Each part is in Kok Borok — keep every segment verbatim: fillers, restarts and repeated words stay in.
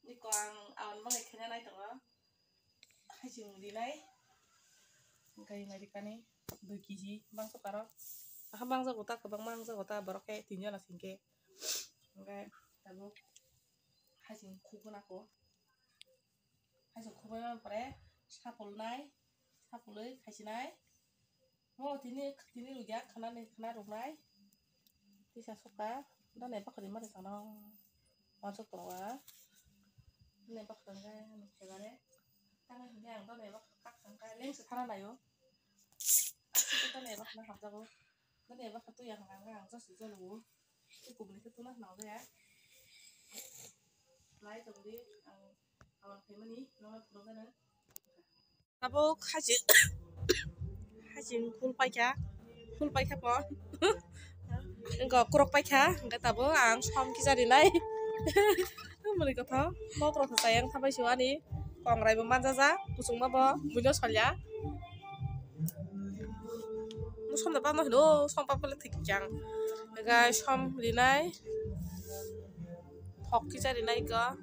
Iko ang awan bagwi khaina nai tongo. Haching rinai. Hwnkhe nairikani dui kg bangsa karo. Aha bangsa gota kwbangma bangsa gota borok khe tinjona singkhe. Hwnkhe tabuk haching khukgwna kho. Haching khukbai pore sapulnai, sapulwi khaisinai. Mo tini, tini rwgya khwnani, khwna rwnai. Tisa sukha, dane bakha di mari sana. Wansuk tongo. Dane bakha tongo, nukhe bare. Tamo hinkhe ang dane bakha kak tongkha, lengse thana naio. Aswk dane bakha hamjago. Dane bakha tuya hwnka hwnka ang josi jolugo. Tei kubuni khe tuna hwnna hwnjaya. Lai tongdi, ang awan phaimani, nono phunukgana. Tabuk haching, haching phul paikha, phul paikha po. Wngkha kwrwk paikha, hwnkhe tabuk ang som kisa rinai. Mani kotha, bokrok thasa yang thabai su ani kongrai bo manjajak, kuchukma bo buino salya. Som da pano hino, som papale thik kyang. Hwnkhe som rinai, thok kisa rinai kha.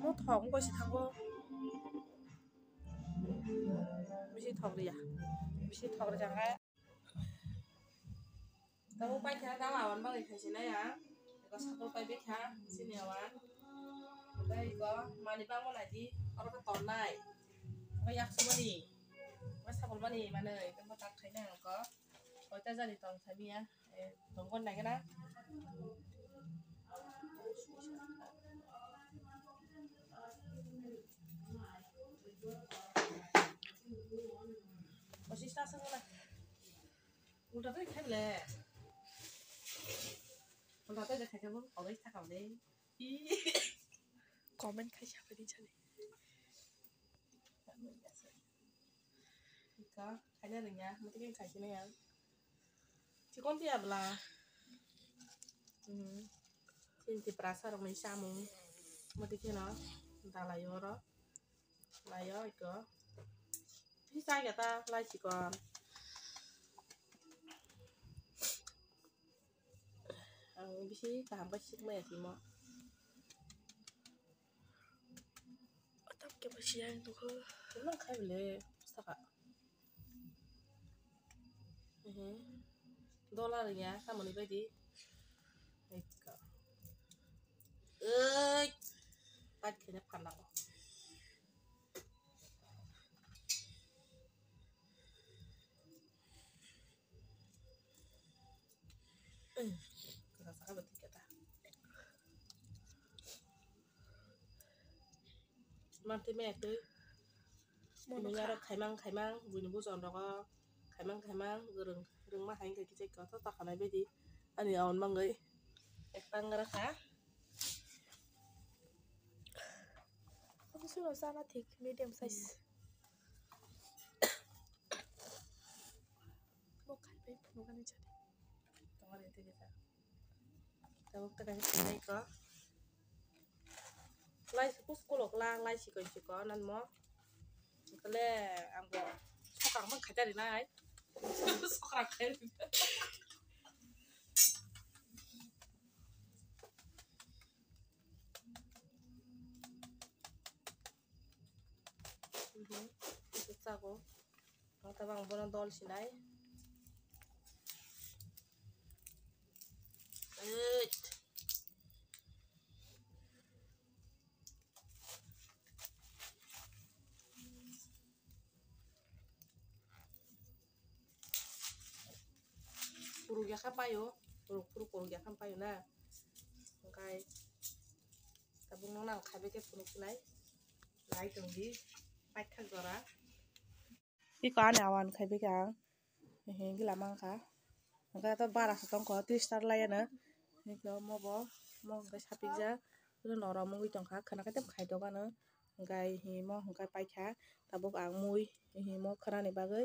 Mo thok wngkha se thango. Bisi thok riya. Bisi thok rijak hai. Tabuk paikha, tamo awan bagwi khaisina ya. Eko sakol paibaikha, sini awan. Tei eko mani bangma naidi, oro khe tonnai. Eko yaksumani, eko sakolmani manwi, tei bo tak khaina eko. Koita jani tong samiya, eh, tongkon naikhe na. Pochista aswk wngna. Ulta tei khaile. Ulta tei khaikhe bo kobai thakam le. Comment khaisa kori jani. Ika, khaina rwngya, muti khe khaisina ya. Chikon tiya bwla. Hmm. Chini Tiprasa rokni chamung. Muti kheno dalai oro. Laio iko. Bisi chaya ta lai chikon. Ang bisi kaham khe sikmaya timo. Otak khe bo siya nukho. Nang khai bole saka. Ehe. Dola rwya samani baidi. Eika. Ei. Pat khene phandango. Manti me twi. Mono kha. Aro khaimang khaimang buini bujon rogo khaimang khaimang rwng rwngma hai wngkha kisa kotor ta khanai baidi ani aon mangwi. Ek tangra kha. Obo sino sana thik medium size. Bo khai pai phunukani chari. Tabuk ta kaisa sinai ko. Lai si kus kulok lang lai si koi si ko nan mo. Kale ang bo sokang mang khaita ri nai. Sokang khai ri. Mhm. Ito chago. Ang tabang bono dol sinai. Eish. Puruk yakha paio, puruk puruk puruk yakha paio na. Hwnkhe tabuk no nang khaibai khe phunuk nai. Lai tongdi, paithak jora. Iko ani awan khaibai khe ang. He gila mankha. Hwnkhe to bara se tongkho, twi star laiyano. Iko mobo, mo hwnkhe sapikjak. Norok mungwi tongkha, khwna khe tei khai tongano. Hwnkhe himo hwnkhe paikha. Tabuk ang mui himo khwnani bagwi.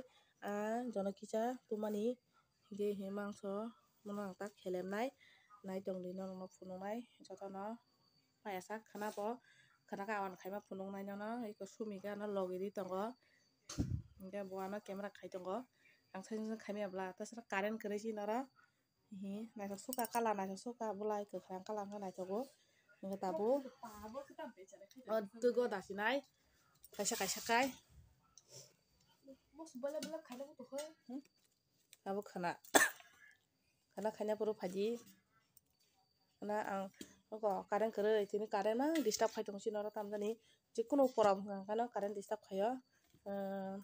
A jono kisa tumani. Hwnkhe he mangso, bono ang tak khelemnai, nai tongdi norokno phunuknai jotono. Paiya sak khwna bo, khwna khe awan khaima phunuknai nono, eko sumi khe ano logi di tongo, Hingke bo ano camera khai tongo. Ang sai sai khaimya bwla, tasara current kwrwi si noro. Hi, naithok suka colour, naithok suka bwlai kwkhwrang colour wngkha naithogo. Hingke tabuk o twgo dasinai kaisa kaisa khai. Hmm? Tabuk khwna, khwna khaina phuru phaidi. Khwna ang oko current kwrwi, tini current ma disturb khai tongo chini oro tamjani. Jikunu pora wngkha hwnkhano current disturb khaio. Ehm,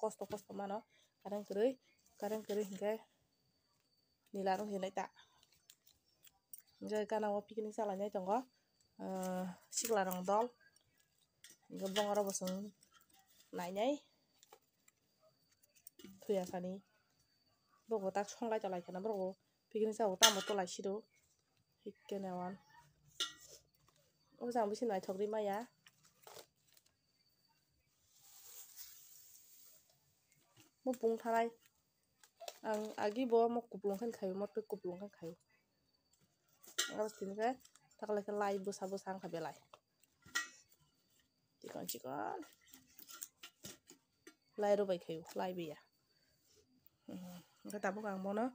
kosto kosto mano current kwrwi, current kwrwi hinkhe nila rok hinwi ta. Hingke gana o picnic chalainai tongo, ah, sikla rok dol. Hingke bongorok bo chwng nainai thuya sani. Bokbo tak songlai tolai kheno borok bo picnic chao tamo tolai siro. Hikke ne wan. O jang bisi naithok ri maya. Mopung thalai. Ang agi bo mo kupulung khe khaio, mo twi kupulung khe khaio. Aro tini khe taklai khe lai bwsa bwsa wngkha belai. Chikon chikon. Lai rw bai khaio, lai biya. Hwnkhe tabuk ang bono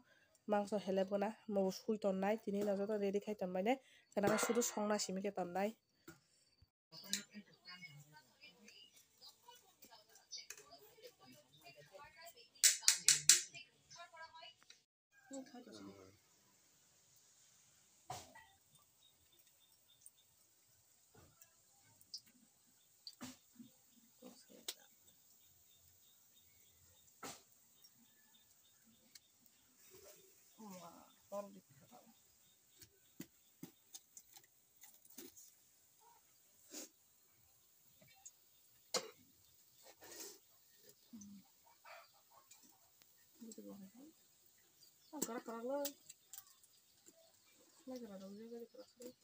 mangso helep gana, mo sui tonnai, tini no joto ready khai tonmani, gana sudu songna simi khe tonnai. Ang kara kara lo. Lai kara lo, lai kara lo.